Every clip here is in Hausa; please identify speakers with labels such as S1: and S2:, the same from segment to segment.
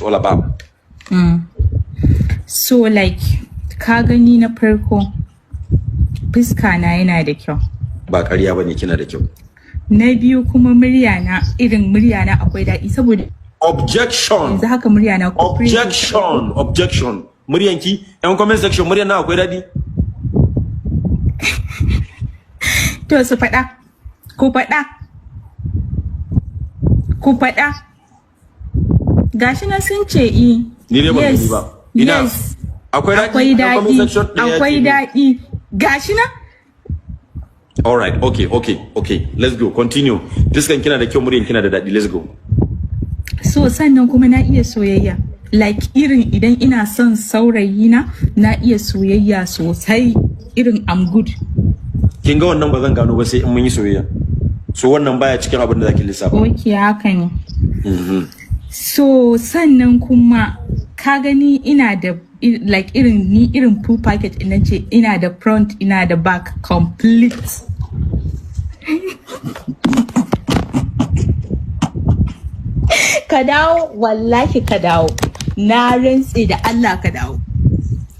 S1: is all about.
S2: So like, ka gani, na farko fuska na yana da kyau.
S1: Ba ƙarya bane, kina da kyau.
S2: Na biyu kuma murya na, irin murya na akwai daɗi, saboda
S1: Objection.
S2: yanzu haka murya na ko
S1: Objection, objection. Muryanki, yan comment section, muryan na akwai daɗi?
S2: To su faɗa, ku faɗa, ku faɗa. Gashi na sun ce i.
S1: Ni dai ban
S2: Yes.
S1: gani ba. Ina?
S2: Yes.
S1: Akwai daɗi?
S2: Akwai
S1: Yan comment
S2: daɗi.
S1: section ɗaya
S2: Akwai
S1: ce ne.
S2: daɗi, gashi na.
S1: All right, okay. Let's go. Continue. Fuskan kina da kyau, muryan kina da daɗi. Let's go.
S2: So sannan kuma na iya soyayya, like irin idan ina son saurayi na, na iya soyayya sosai, irin I'm good.
S1: Kin ga, wannan ba zan gano ba sai in mun yi soyayya. So wannan baya cikin abin da zaki lissafa.
S2: Ok, haka ne. So sannan kuma ka gani, ina da like irin ni irin full package ina ce, ina da front, ina da back, complete. Ka dawo, wallahi ka dawo. Na rantse da Allah ka dawo.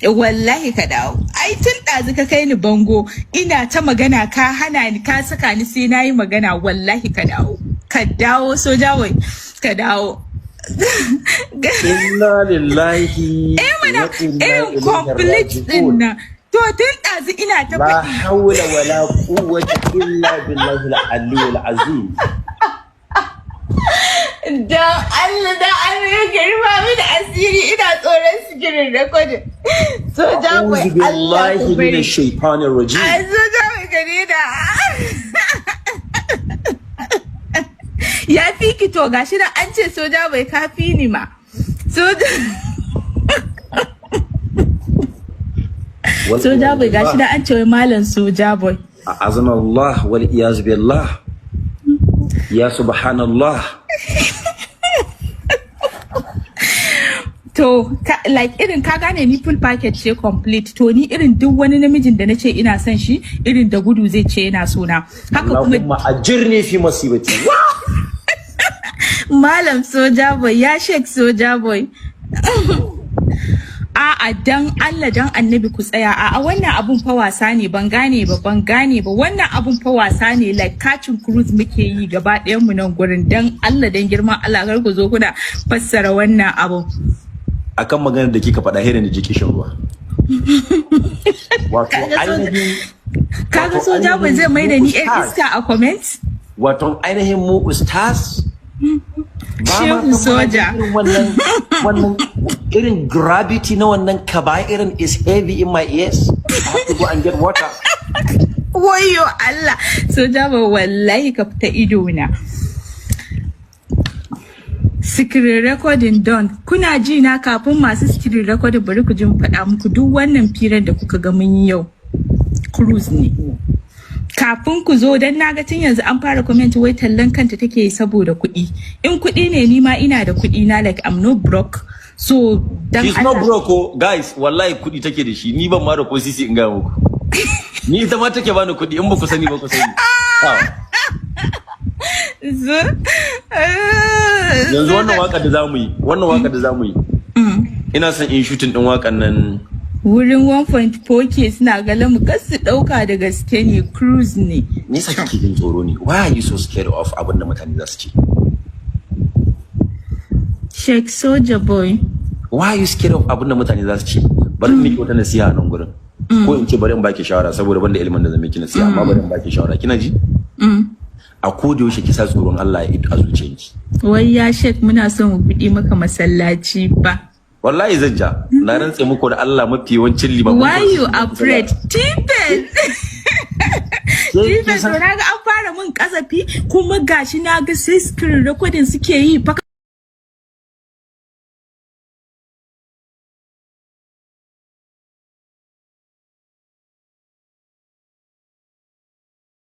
S2: Wallahi ka dawo. Ai tun ɗazu ka kai ni bango, ina ta magana ka hana ni, ka saka ni sai na yi magana. Wallahi ka dawo. Ka dawo, soja boy. Ka dawo.
S1: Inna lillahi
S2: Eh mana,
S1: wa inna
S2: irin
S1: ilaihi
S2: complete din
S1: raji'un.
S2: nan. To tun ɗazu ina ta
S1: La
S2: faɗi.
S1: hawla wala quwwata illa billahi al-aliyyil azim.
S2: Dan Allah, dan Allah ka rufa mini asiri, ina tsoron screen recording. Soja boy,
S1: A'udhu
S2: Allah
S1: billahi
S2: ku bari.
S1: minash shaitanir rajim.
S2: Ai soja boy, ka daina. Ya fi ki to, gashi da an ce soja boy ka fi ni ma. Soja Soja boy, gashi da an ce wai malam soja boy.
S1: A'azana Allah wal iyaz billah. Ya subhanallah.
S2: To, like irin ka gane, ni full package ce, complete. To ni irin duk wani namijin da nace ina son shi, irin da gudu zai ce yana so na. Haka kuma
S1: Allahumma ajirni fi masibati.
S2: Malam Soja Boy, ya Sheikh Soja Boy. A'a, dan Allah dan Annabi ku tsaya. A'a, wannan abun fa wasa ne, ban gane ba, ban gane ba. Wannan abun fa wasa ne, like catching cruise muke yi gaba ɗayan mu nan gurin. Dan Allah, dan girman Allah, kar ku zo kuna fassara wannan abun.
S1: Akan maganar da kika faɗa, hira da ji kishin ruwa. Wato
S2: Kaga soja
S1: ainihin
S2: kaga
S1: wato
S2: Soja Boy
S1: ainihin
S2: zai mai da
S1: mu
S2: ni yar
S1: ustaz.
S2: iska a comment.
S1: Wato ainihin mu ustaz ba ma
S2: Shehu
S1: san muna jin
S2: soja.
S1: irin wannan irin gravity na wannan kaba'irin is heavy in my ears. I have to go and get water.
S2: Wayo Allah, Soja Boy, wallahi ka fita ido na. Screen recording done. Kuna ji na? Kafin masu screen recording, bari ku ji mu faɗa muku, duk wannan firar da kuka ga mun yi yau cruise ne. Kafin ku zo, dan naga tun yanzu an fara comment wai tallan kanta take yi saboda kuɗi. In kuɗi ne, ni ma ina da kuɗi na, like I'm no broke. So dan
S1: She's not
S2: Allah.
S1: broke oh, guys, wallahi kuɗi take da shi. Ni ban ma da ko sisi, in ga muku. Ni ita ma take bani kuɗi, in ba ku sani ba ku sani. Ah. Yanzu wannan waka da zamu yi, wannan waka da zamu yi. Ina son in shooting din wakan nan.
S2: Wurin 1.4K suna ganin mu, kar su ɗauka da gaske ne, cruise ne.
S1: Me yasa kike jin tsoro ne? Why are you so scared of abin da mutane za su ce?
S2: Sheikh Soja Boy.
S1: Why are you scared of abin da mutane za su ce? Bari in miki wata nasiha a nan gurin. Ko in ce bari in baki shawara, saboda banda ilimin da zan miki nasiha, amma bari in baki shawara. Kina ji? A koda yaushe ki sa tsoron Allah a zuciyanki.
S2: Wai ya Sheikh, muna son mu buɗe maka masallaci ba.
S1: Wallahi zan ja. Na rantse muku da Allah, mafi yawancin limaman
S2: Why you afraid? Tipen! Tipen, to na ga an fara mun kasafi, kuma gashi na ga sai screen recording suke yi fa.